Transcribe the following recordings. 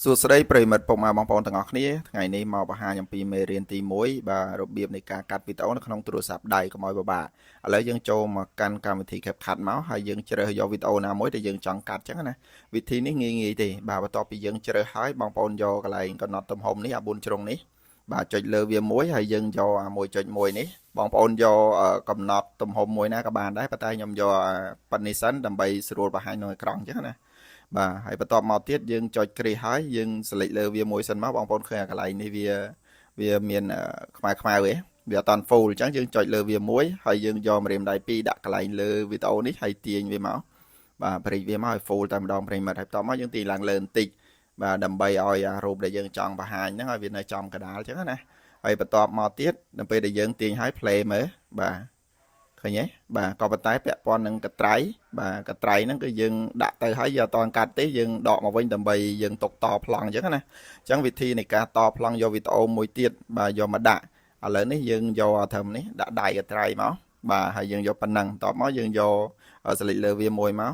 សួស្តីប្រិយមិត្តពុកម៉ែបងប្អូនទាំងអស់គ្នាថ្ងៃនេះមកបង្ហាញអំពីមេរៀនទី1បាទរបៀបនៃការកាត់វីដេអូនៅក្នុងទូរស័ព្ទដៃកុំឲ្យពិបាកឥឡូវយើងចូលមកកាន់កម្មវិធី CapCut មកហើយយើងជ្រើសយកវីដេអូណាមួយដែលយើងចង់កាត់ចឹងណាវិធីនេះងាយងាយទេបាទបន្ទាប់ពីយើងជ្រើសហើយបងប្អូនយកកន្លែងកំណត់ទំហំនេះអា4ជ្រុងនេះបាទចុចលើវាមួយហើយយើងយកអា1.1នេះបងប្អូនយកកំណត់ទំហំមួយណាក៏បានដែរប៉ុន្តែខ្ញុំយកប៉ុណ្នេះសិនដើម្បីស្រួលបង្ហាញនៅអេក្រង់ចឹងណាបាទហើយបន្ទាប់មកទៀតយើងចុចគ្រីសហើយយើង select លើវាមួយសិនមកបងប្អូនឃើញអាកន្លែងនេះវាវាមានខ្មៅខ្មៅឯងវាអត់តាន់ full អញ្ចឹងយើងចុចលើវាមួយហើយយើងយកម្រាមដៃពីរដាក់កន្លែងលើវីដេអូនេះហើយទាញវាមកបាទព្រិចវាមកឲ្យ full តែម្ដងប្រិមិត្តហើយបន្ទាប់មកយើងទាញឡើងលើបន្តិចបាទដើម្បីឲ្យអារូបដែលយើងចង់បង្ហាញហ្នឹងឲ្យវានៅចំកណ្ដាលអញ្ចឹងណាហើយបន្ទាប់មកទៀតដល់ពេលដែលយើងទាញហើយ play មើលបាទឃើញទេបាទក៏ប៉ុន្តែពាក់ព័ន្ធនឹងកត្រៃបាទកត្រៃហ្នឹងគឺយើងដាក់ទៅហើយយកអត់តកាត់ទេយើងដកមកវិញដើម្បីយើងទុកតប្លង់អញ្ចឹងណាអញ្ចឹងវិធីនៃការតប្លង់យកវីដេអូមួយទៀតបាទយកមកដាក់ឥឡូវនេះយើងយកអាធំនេះដាក់ដៃកត្រៃមកបាទហើយយើងយកប៉ុណ្ណឹងបន្ទាប់មកយើងយក select លើវាមួយមក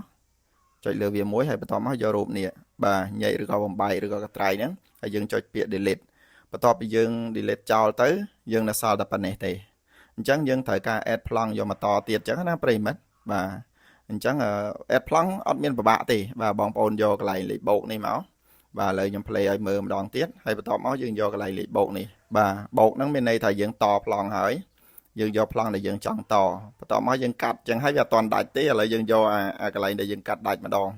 ចុចលើវាមួយហើយបន្ទាប់មកយករូបនេះបាទញែកឬក៏បំបែកឬក៏កត្រៃហ្នឹងហើយយើងចុចពាក្យ delete បន្ទាប់ពីយើង delete ចោលទៅយើងនៅសល់តែប៉ុណ្ណេះទេអញ្ចឹងយើងត្រូវការ add ប្លង់យកមកតទៀតអញ្ចឹងណាប្រិមិត្តបាទអញ្ចឹង add ប្លង់អត់មានពិបាកទេបាទបងប្អូនយកកន្លែងលេខបូកនេះមកបាទឥឡូវខ្ញុំ play ឲ្យមើលម្ដងទៀតហើយបន្ទាប់មកយើងយកកន្លែងលេខបូកនេះបាទបូកហ្នឹងមានន័យថាយើងតប្លង់ហើយយើងយកប្លង់ដែលយើងចង់តបន្ទាប់មកយើងកាត់អញ្ចឹងហើយវាអត់ទាន់ដាច់ទេឥឡូវយើងយកអាកន្លែងដែលយើងកាត់ដាច់ម្ដង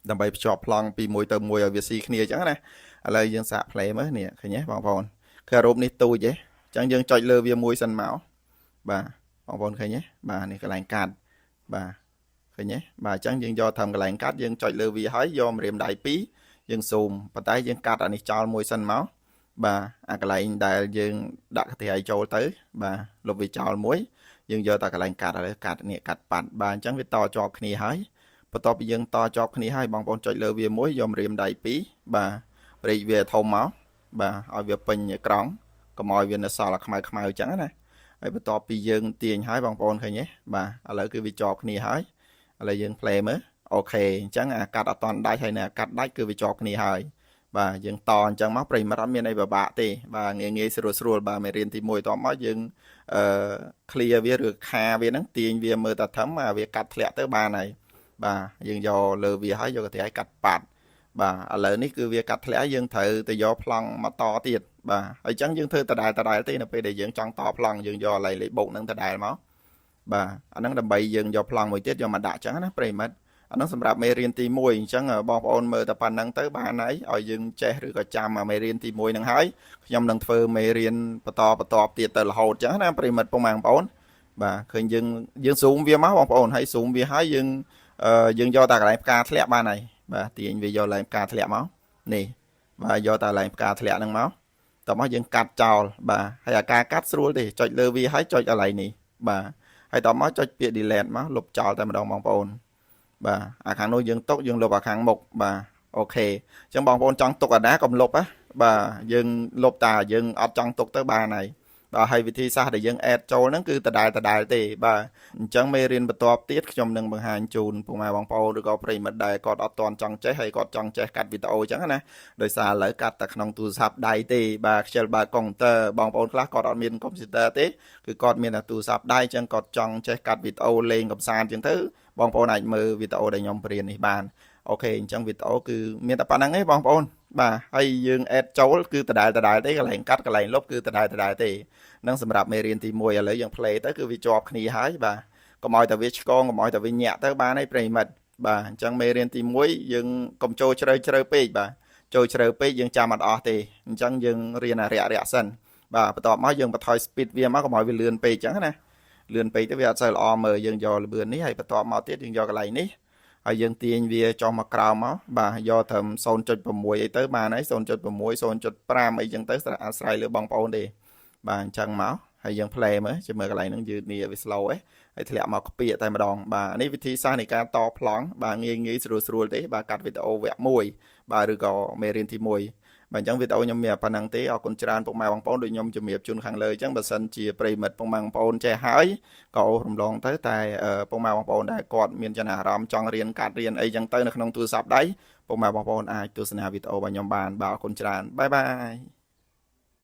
ដើម្បីភ្ជាប់ប្លង់ពីមួយទៅមួយឲ្យវាស៊ីគ្នាអញ្ចឹងណាឥឡូវយើងសាក play មើលនេះឃើញទេបងប្អូនឃើញរូបនេះទូចទេអញ្ចឹងយើងចុចលើវាមួយសិនមកបាទបងប្អូនឃើញទេបាទនេះកន្លែងកាត់បាទឃើញទេបាទអញ្ចឹងយើងយកធ្វើកន្លែងកាត់យើងចុចលើវាហើយយកម្រាមដៃពីរយើងស៊ូមប៉ុន្តែយើងកាត់អានេះចោលមួយសិនមកបាទអាកន្លែងដែលយើងដាក់កន្ត្រៃចូលទៅបាទលុបវាចោលមួយយើងយកតែកន្លែងកាត់ឥឡូវកាត់នេះកាត់ប៉ាត់បាទអញ្ចឹងវាតជាប់គ្នាហើយបន្ទាប់ពីយើងតជាប់គ្នាហើយបងប្អូនចុចលើវាមួយយកម្រាមដៃពីរបាទព្រីកវាធំមកបាទឲ្យវាពេញអេក្រង់កុំឲ្យវានៅសល់ខ្មៅខ្មៅអញ្ចឹងណាហើយបន្ទាប់ពីយើងទាញហើយបងប្អូនឃើញទេបាទឥឡូវគឺវាជាប់គ្នាហើយឥឡូវយើង play មើល OK អញ្ចឹងអាកាត់អត់តន់ដាច់ហើយនៅអាកាត់ដាច់គឺវាជាប់គ្នាហើយបាទយើងតអញ្ចឹងមកប្រិមិត្តអត់មានអីពិបាកទេបាទងាយងាយស្រួលស្រួលបាទមេរៀនទី1តមកយើងអឺ clear វាឬខាវាហ្នឹងទាញវាមើលតាធំអាវាកាត់ធ្លាក់ទៅបានហើយបាទយើងយកលើវាហើយយកកន្ត្រៃកាត់ប៉ាត់បាទឥឡូវនេះគឺវាកាត់ធ្លាក់យើងត្រូវទៅយកប្លង់មកតទៀតបាទហើយអញ្ចឹងយើងធ្វើដដែលដដែលទេនៅពេលដែលយើងចង់តប្លង់យើងយកកន្លែងលេខបូកហ្នឹងដដែលមកបាទអាហ្នឹងដើម្បីយើងយកប្លង់មួយទៀតយកមកដាក់អញ្ចឹងណាប្រិមិត្តអាហ្នឹងសម្រាប់មេរៀនទី1អញ្ចឹងបងប្អូនមើលតែប៉ុណ្្នឹងទៅបានហើយឲ្យយើងចេះឬក៏ចាំមេរៀនទី1ហ្នឹងហើយខ្ញុំនឹងធ្វើមេរៀនបន្តបន្តទៀតទៅរហូតអញ្ចឹងណាប្រិមិត្តពុកម៉ែបងប្អូនបាទឃើញយើងយើង zoom វាមកបងប្អូនហើយ zoom វាហើយយើងយើងយកតែកន្លែងផ្កាធ្លាក់បានហើយបាទទាញវាយកកន្លែងផ្កាធ្លាក់មកនេះបាទយកតែកន្លែងផ្កាធ្លាក់ហ្នឹងមកតោះមកយើងកាត់ចោលបាទហើយអាការកាត់ស្រួលទេចុចលើវាហើយចុចកន្លែងនេះបាទហើយតោះមកចុចពាក្យ delete មកលុបចោលតែម្ដងបងប្អូនបាទអាខាងនោះយើងទុកយើងលុបអាខាងមុខបាទ OK អញ្ចឹងបងប្អូនចង់ទុកអាណាកុំលុបណាបាទយើងលុបតាយើងអត់ចង់ទុកទៅបានហើយបាទហើយវិធីសាស្ត្រដែលយើង add ចូលហ្នឹងគឺដដែលដដែលទេបាទអញ្ចឹងមេរៀនបន្ទាប់ទៀតខ្ញុំនឹងបង្ហាញជូនពុកម៉ែបងប្អូនឬក៏ប្រិយមិត្តដែលគាត់អត់ទាន់ចង់ចេះហើយគាត់ចង់ចេះកាត់វីដេអូអញ្ចឹងណាដោយសារឥឡូវកាត់តែក្នុងទូរស័ព្ទដៃទេបាទខ្ជិលបើកកុំព្យូទ័របងប្អូនខ្លះគាត់អត់មានកុំព្យូទ័រទេគឺគាត់មានតែទូរស័ព្ទដៃអញ្ចឹងគាត់ចង់ចេះកាត់វីដេអូលេងកម្សាន្តអញ្ចឹងទៅបងប្អូនអាចមើលវីដេអូដែលខ្ញុំបរៀននេះបាន OK អញ្ចឹងវីដេអូគឺមានតែប៉ុណ្្នឹងឯងបងប្អូនបាទហើយយើង add ចូលគឺដដែលដដែលទេកន្លែងកាត់កន្លែងលុបគឺដដែលដដែលទេនឹងសម្រាប់មេរៀនទី1ឥឡូវយើង play ទៅគឺវាជាប់គ្នាហើយបាទកុំឲ្យតែវាឆ្កងកុំឲ្យតែវាញាក់ទៅបានហើយប្រិមិត្តបាទអញ្ចឹងមេរៀនទី1យើងកុំចូលជ្រៅជ្រៅពេកបាទចូលជ្រៅពេកយើងចាំអត់អស់ទេអញ្ចឹងយើងរៀនអារៈរៈសិនបាទបន្ទាប់មកយើងបន្ថយ speed វាមកកុំឲ្យវាលឿនពេកអញ្ចឹងណាលឿនពេកទៅវាអត់សូវល្អមើលយើងយកលឿននេះហើយបន្ទាប់មកទៀតយើងយកកន្លែងនេះហើយយើងទាញវាចុះមកក្រោមមកបាទយកត្រឹម0.6អីទៅបានហើយ0.6 0.5អីចឹងទៅអាស្រ័យលើបងប្អូនទេបាទអញ្ចឹងមកហើយយើង play មើលជាមើលកន្លែងហ្នឹងយឺតនេះវា slow ឯងហើយធ្លាក់មកខ្ពៀកតែម្ដងបាទនេះវិធីសាស្ត្រនៃការតប្លង់បាទងាយងាយស្រួលស្រួលទេបាទកាត់វីដេអូវគ្គ1បាទឬក៏មេរៀនទី1បាទអញ្ចឹងវីដេអូខ្ញុំមានប៉ុណ្្នឹងទេអរគុណច្រើនពុកម៉ែបងប្អូនដូចខ្ញុំជំរាបជូនខាងលើអញ្ចឹងបើសិនជាប្រិមិត្តពុកម៉ែបងប្អូនចេះហើយក៏អូសរំលងទៅតែពុកម៉ែបងប្អូនដែលគាត់មានចំណារអារម្មណ៍ចង់រៀនកាត់រៀនអីចឹងទៅនៅក្នុងទូរស័ព្ទដៃ ពុកម៉ែបងប្អូនអាចទស្សនាវីដេអូរបស់ខ្ញុំបានបាទអរគុណច្រើន bye bye.